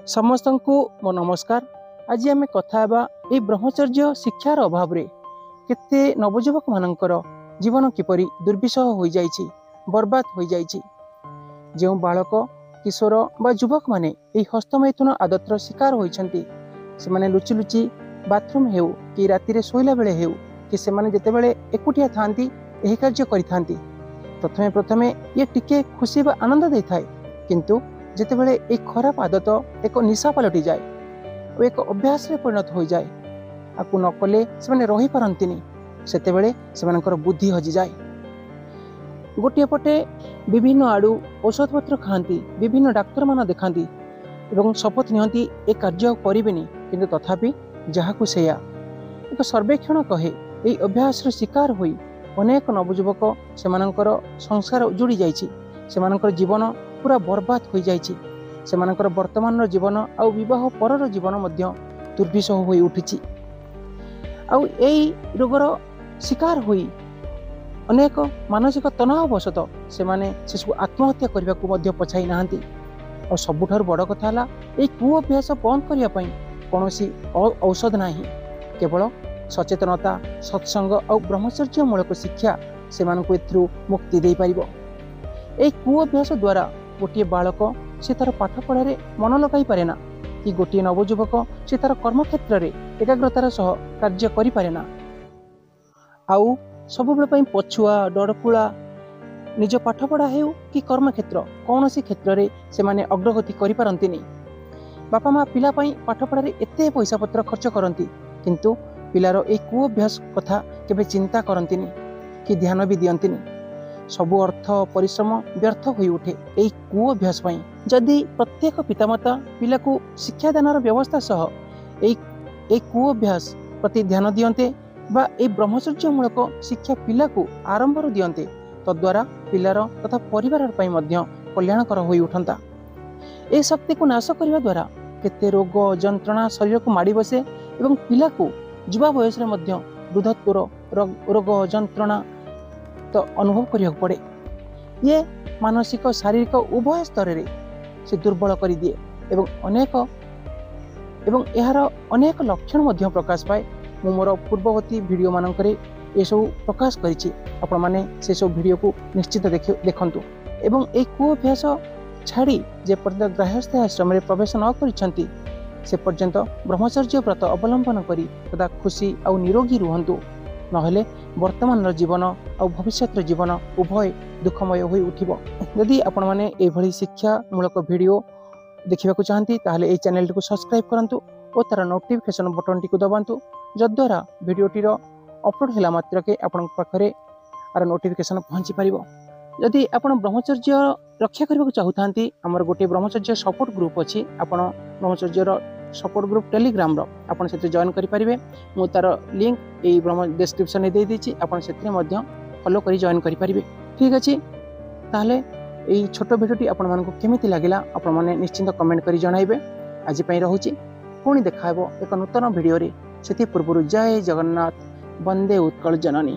ସମସ୍ତଙ୍କୁ ମୋ ନମସ୍କାର। ଆଜି ଆମେ କଥା ହେବା ଏଇ ବ୍ରହ୍ମଚର୍ଯ୍ୟ ଶିକ୍ଷାର ଅଭାବରେ କେତେ ନବଯୁବକମାନଙ୍କର ଜୀବନ କିପରି ଦୁର୍ବିସହ ହୋଇଯାଇଛି, ବର୍ବାଦ ହୋଇଯାଇଛି। ଯେଉଁ ବାଳକ, କିଶୋର ବା ଯୁବକମାନେ ଏହି ହସ୍ତମୈଥୁନ ଆଦତର ଶିକାର ହୋଇଛନ୍ତି, ସେମାନେ ଲୁଚି ଲୁଚି ବାଥରୁମ୍ ହେଉ କି ରାତିରେ ଶୋଇଲା ବେଳେ ହେଉ କି ସେମାନେ ଯେତେବେଳେ ଏକୁଟିଆ ଥାଆନ୍ତି, ଏହି କାର୍ଯ୍ୟ କରିଥାନ୍ତି। ପ୍ରଥମେ ପ୍ରଥମେ ଇଏ ଟିକେ ଖୁସି ବା ଆନନ୍ଦ ଦେଇଥାଏ, କିନ୍ତୁ ଯେତେବେଳେ ଏହି ଖରାପ ଆଦତ ଏକ ନିଶା ପାଲଟିଯାଏ ଓ ଏକ ଅଭ୍ୟାସରେ ପରିଣତ ହୋଇଯାଏ, ଆକୁ ନ କଲେ ସେମାନେ ରହିପାରନ୍ତିନି, ସେତେବେଳେ ସେମାନଙ୍କର ବୁଦ୍ଧି ହଜିଯାଏ। ଗୋଟିଏ ପଟେ ବିଭିନ୍ନ ଆଡ଼ୁ ଔଷଧପତ୍ର ଖାଆନ୍ତି, ବିଭିନ୍ନ ଡାକ୍ତରମାନ ଦେଖାନ୍ତି ଏବଂ ଶପଥ ନିଅନ୍ତି ଏ କାର୍ଯ୍ୟ ଆଉ କରିବେନି, କିନ୍ତୁ ତଥାପି ଯାହାକୁ ସେଇଆ। ଏକ ସର୍ବେକ୍ଷଣ କହେ, ଏହି ଅଭ୍ୟାସର ଶିକାର ହୋଇ ଅନେକ ନବଯୁବକ ସେମାନଙ୍କର ସଂସାର ଉଜୁଡ଼ି ଯାଇଛି, ସେମାନଙ୍କର ଜୀବନ ପୁରା ବର୍ବାଦ ହୋଇଯାଇଛି, ସେମାନଙ୍କର ବର୍ତ୍ତମାନର ଜୀବନ ଆଉ ବିବାହ ପରର ଜୀବନ ମଧ୍ୟ ଦୁର୍ବିସହ ହୋଇ ଉଠିଛି। ଆଉ ଏଇ ରୋଗର ଶିକାର ହୋଇ ଅନେକ ମାନସିକ ତନାବ ବଶତଃ ସେମାନେ ସେସବୁ ଆତ୍ମହତ୍ୟା କରିବାକୁ ମଧ୍ୟ ପଛାଇ ନାହାନ୍ତି। ଆଉ ସବୁଠାରୁ ବଡ଼ କଥା ହେଲା, ଏଇ କୁ ଅଭ୍ୟାସ ବନ୍ଦ କରିବା ପାଇଁ କୌଣସି ଔଷଧ ନାହିଁ। କେବଳ ସଚେତନତା, ସତ୍ସଙ୍ଗ ଆଉ ବ୍ରହ୍ମଚର୍ଯ୍ୟମୂଳକ ଶିକ୍ଷା ସେମାନଙ୍କୁ ଏଥିରୁ ମୁକ୍ତି ଦେଇପାରିବ। ଏଇ କୁ ଅଭ୍ୟାସ ଦ୍ୱାରା ଗୋଟିଏ ବାଳକ ସେ ତାର ପାଠପଢ଼ାରେ ମନ ଲଗାଇ ପାରେ ନା, କି ଗୋଟିଏ ନବଯୁବକ ସେ ତାର କର୍ମକ୍ଷେତ୍ରରେ ଏକାଗ୍ରତାର ସହ କାର୍ଯ୍ୟ କରିପାରେ ନା। ଆଉ ସବୁବେଳେ ପାଇଁ ପଛୁଆ, ଡରକୁଳା, ନିଜ ପାଠପଢ଼ା ହେଉ କି କର୍ମକ୍ଷେତ୍ର, କୌଣସି କ୍ଷେତ୍ରରେ ସେମାନେ ଅଗ୍ରଗତି କରିପାରନ୍ତିନି। ବାପା ମା ପିଲା ପାଇଁ ପାଠପଢ଼ାରେ ଏତେ ପଇସା ପତ୍ର ଖର୍ଚ୍ଚ କରନ୍ତି, କିନ୍ତୁ ପିଲାର ଏଇ କୁ ଅଭ୍ୟାସ କଥା କେବେ ଚିନ୍ତା କରନ୍ତିନି କି ଧ୍ୟାନ ବି ଦିଅନ୍ତିନି। ସବୁ ଅର୍ଥ ପରିଶ୍ରମ ବ୍ୟର୍ଥ ହୋଇ ଉଠେ ଏଇ କୁ ଅଭ୍ୟାସ ପାଇଁ। ଯଦି ପ୍ରତ୍ୟେକ ପିତାମାତା ପିଲାକୁ ଶିକ୍ଷାଦାନର ବ୍ୟବସ୍ଥା ସହ ଏଇ କୁ ଅଭ୍ୟାସ ପ୍ରତି ଧ୍ୟାନ ଦିଅନ୍ତେ ବା ଏଇ ବ୍ରହ୍ମଚର୍ଯ୍ୟମୂଳକ ଶିକ୍ଷା ପିଲାକୁ ଆରମ୍ଭରୁ ଦିଅନ୍ତେ, ତଦ୍ୱାରା ପିଲାର ତଥା ପରିବାର ପାଇଁ ମଧ୍ୟ କଲ୍ୟାଣକର ହୋଇ ଉଠନ୍ତା। ଏ ଶକ୍ତିକୁ ନାଶ କରିବା ଦ୍ୱାରା କେତେ ରୋଗ ଯନ୍ତ୍ରଣା ଶରୀରକୁ ମାଡ଼ି ବସେ ଏବଂ ପିଲାକୁ ଯୁବା ବୟସରେ ମଧ୍ୟ ବୃଦ୍ଧତ୍ୱର ରୋଗ ଯନ୍ତ୍ରଣା ତ ଅନୁଭବ କରିବାକୁ ପଡ଼େ। ଇଏ ମାନସିକ ଶାରୀରିକ ଉଭୟ ସ୍ତରରେ ସେ ଦୁର୍ବଳ କରିଦିଏ ଏବଂ ଏହାର ଅନେକ ଲକ୍ଷଣ ମଧ୍ୟ ପ୍ରକାଶ ପାଏ। ମୁଁ ମୋର ପୂର୍ବବର୍ତ୍ତୀ ଭିଡ଼ିଓ ମାନଙ୍କରେ ଏସବୁ ପ୍ରକାଶ କରିଛି, ଆପଣମାନେ ସେସବୁ ଭିଡ଼ିଓକୁ ନିଶ୍ଚିତ ଦେଖନ୍ତୁ। ଏବଂ ଏହି କୁ ଅଭ୍ୟାସ ଛାଡ଼ି ଯେପର୍ଯ୍ୟନ୍ତ ଗ୍ରାହସ୍ଥ ଆଶ୍ରମରେ ପ୍ରବେଶ ନ କରିଛନ୍ତି, ସେ ପର୍ଯ୍ୟନ୍ତ ବ୍ରହ୍ମଚର୍ଯ୍ୟ ବ୍ରତ ଅବଲମ୍ବନ କରି ସଦା ଖୁସି ଆଉ ନିରୋଗୀ ରୁହନ୍ତୁ। ନହେଲେ ବର୍ତ୍ତମାନର ଜୀବନ ଆଉ ଭବିଷ୍ୟତର ଜୀବନ ଉଭୟ ଦୁଃଖମୟ ହୋଇ ଉଠିବ। ଯଦି ଆପଣମାନେ ଏଭଳି ଶିକ୍ଷାମୂଳକ ଭିଡ଼ିଓ ଦେଖିବାକୁ ଚାହାନ୍ତି, ତାହେଲେ ଏହି ଚ୍ୟାନେଲଟିକୁ ସବସ୍କ୍ରାଇବ୍ କରନ୍ତୁ ଓ ତା'ର ନୋଟିଫିକେସନ୍ ବଟନଟିକୁ ଦବାନ୍ତୁ, ଯଦ୍ୱାରା ଭିଡ଼ିଓଟିର ଅପଲୋଡ଼ ହେଲା ମାତ୍ରକେ ଆପଣଙ୍କ ପାଖରେ ଆର ନୋଟିଫିକେସନ୍ ପହଞ୍ଚି ପାରିବ। ଯଦି ଆପଣ ବ୍ରହ୍ମଚର୍ଯ୍ୟ ରକ୍ଷା କରିବାକୁ ଚାହୁଁଥାନ୍ତି, ଆମର ଗୋଟିଏ ବ୍ରହ୍ମଚର୍ଯ୍ୟ ସପୋର୍ଟ ଗ୍ରୁପ୍ ଅଛି। ଆପଣ ବ୍ରହ୍ମଚର୍ଯ୍ୟର ସପୋର୍ଟ ଗ୍ରୁପ୍ ଟେଲିଗ୍ରାମର ଆପଣ ସେଥିରେ ଜଏନ୍ କରିପାରିବେ। ମୁଁ ତା'ର ଲିଙ୍କ୍ ଏଇ ବ୍ରହ୍ମ ଡେସ୍କ୍ରିପସନ୍ରେ ଦେଇଦେଇଛି, ଆପଣ ସେଥିରେ ମଧ୍ୟ ଫଲୋ କରି ଜଏନ୍ କରିପାରିବେ। ଠିକ୍ ଅଛି, ତାହେଲେ ଏଇ ଛୋଟ ଭିଡ଼ିଓଟି ଆପଣମାନଙ୍କୁ କେମିତି ଲାଗିଲା ଆପଣମାନେ ନିଶ୍ଚିନ୍ତ କମେଣ୍ଟ କରି ଜଣାଇବେ। ଆଜି ପାଇଁ ରହୁଛି, ପୁଣି ଦେଖା ହେବ ଏକ ନୂତନ ଭିଡ଼ିଓରେ। ସେଥି ପୂର୍ବରୁ ଜୟ ଜଗନ୍ନାଥ, ବନ୍ଦେ ଉତ୍କଳ ଜନନୀ।